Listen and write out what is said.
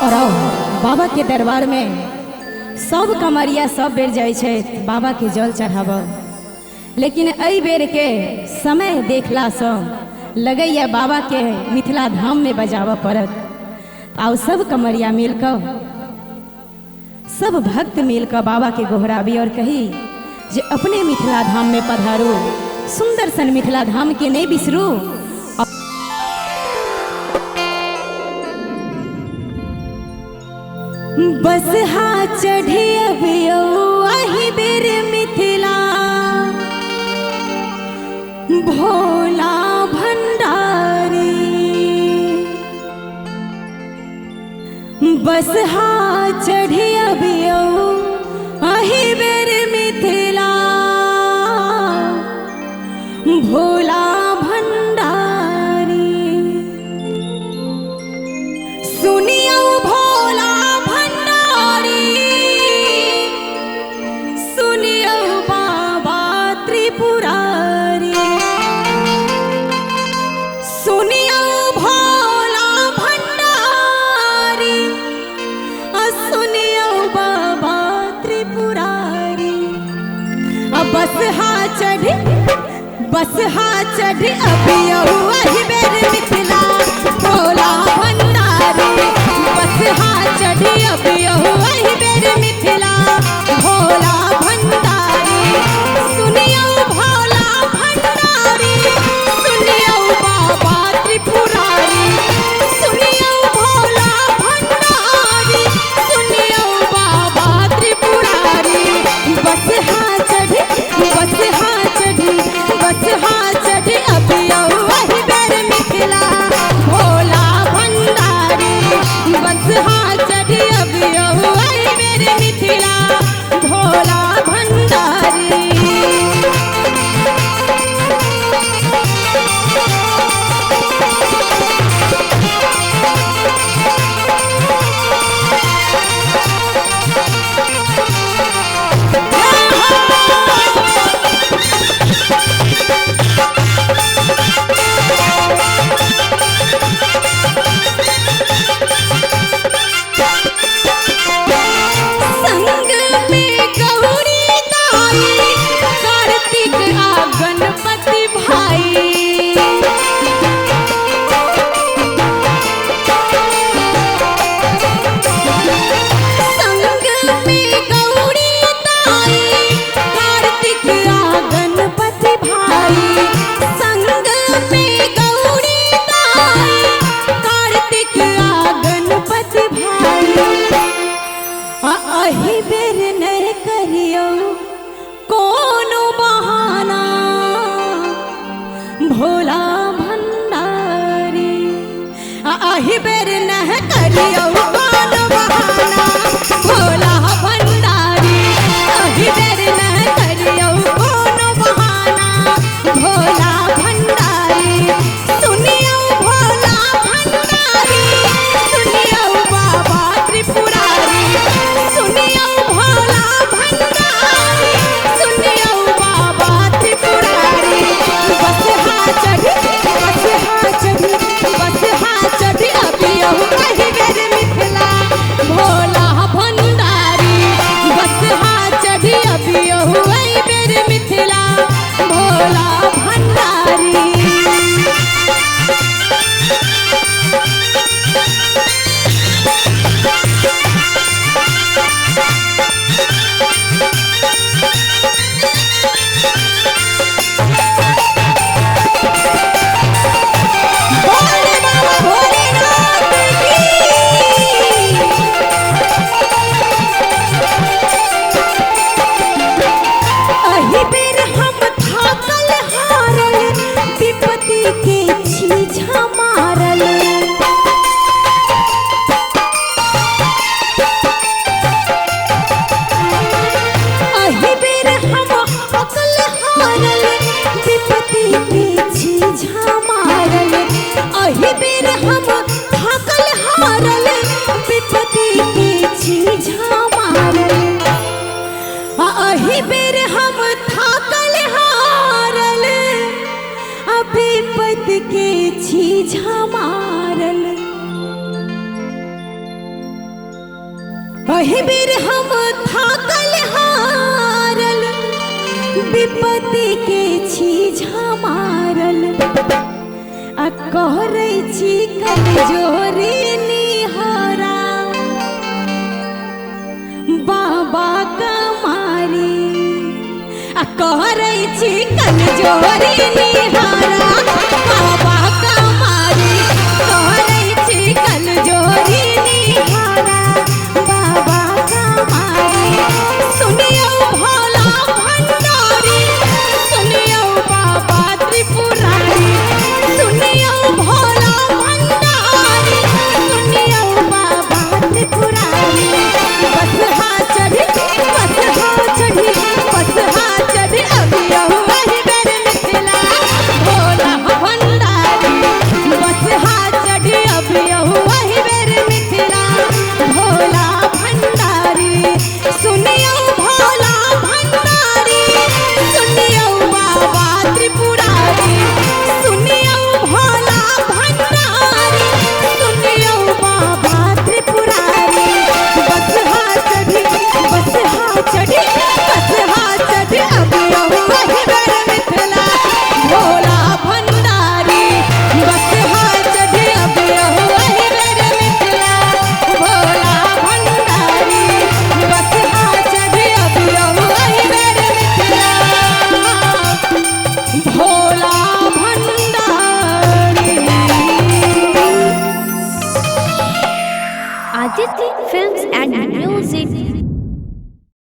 और आओ बाबा के दरबार में सब कमरिया सब बेर जाइ छै बाबा के जल चढ़ाबऽ, लेकिन एहि बेर के समय देखलासँ लगैया बाबा के मिथिला धाम में बजाबऽ पड़त। आओ सब कमरिया मिलकऽ, सब भक्त मिलकऽ बाबा के गोहराबी और कही जे अपने मिथिला धाम में पधारू, सुंदर सन मिथिला धाम के नहीं बिसरू। बस हा चढ़ी अबियो अही बेर मिथिला भोला भंडारी। बस हा चढ़ी अबियो अही बेर मिथिला भोला भंडारी। सुनियो भोला भंडारी, सुनियो बाबा त्रिपुरारी। सुनियो भोला भंडारी, सुनियो बाबा त्रिपुरारी। बस हा चढ़ी, बस हा चढ़ी अबियो अही बेर मिथिला भोला भंडारी। बस हा चढ़ी अबियो अही बेर मिथिला भोला भंडारी। सुनियो भोला भंडारी, सुनियो बाबा त्रिपुरारी। सुनियो भोला भंडारी, सुनियो बाबा त्रिपुरारी। बस हा चढ़ी, बस हा चढ़ी, बस हा चढ़ी अबियो अही बेर मिथिला भोला भंडारी। बस हा चढ़ी अबियो अही बेर मिथिला भोला भंडारी। संग में गौरी दाई, कार्तिक आ गणपति भाई। संग में गौरी दाई, कार्तिक आ गणपति भाई। संग में गौरी दाई, कार्तिक आ गणपति भाई। अही बेर नहीं करियो कोनो बहाना भोला भंडारी। अही बेर नहीं करियो कोनो बहाना भोला भंडारी। अही बेर नहीं करियो कोनो बहाना भोला भंडारी। सुनियो भोला भंडारी, सुनियो बाबा त्रिपुरारी। सुनियो भोला भंडारी, सुनियो बाबा त्रिपुरारी। बस हा चढ़ी, बस हा चढ़ी, बस हा चढ़ी अबियो अही बेर मिथिला भोला भंडारी। बस हा चढ़ी अबियो अही बेर मिथिला भोला भंडारी। भोले बाबा भोलेनाथ की। अही बेर हम थाकल हारल, विपत्ति के छीछा मारल। अही बेर हम अकल हारल, विपत्ति के छीछा मारल। अही बेर हम थाकल हारल, विपत्ति के छीछा मारल। अही बेर हम थाकल हारल, विपत्ति के छीछा मारल। एहि बेर हम थाकल हारल, विपत्ति के छी झमारल, आ करै छी कमजोरी निहारा बाबा कमारी, आ करै छी कमजोरी निहारा।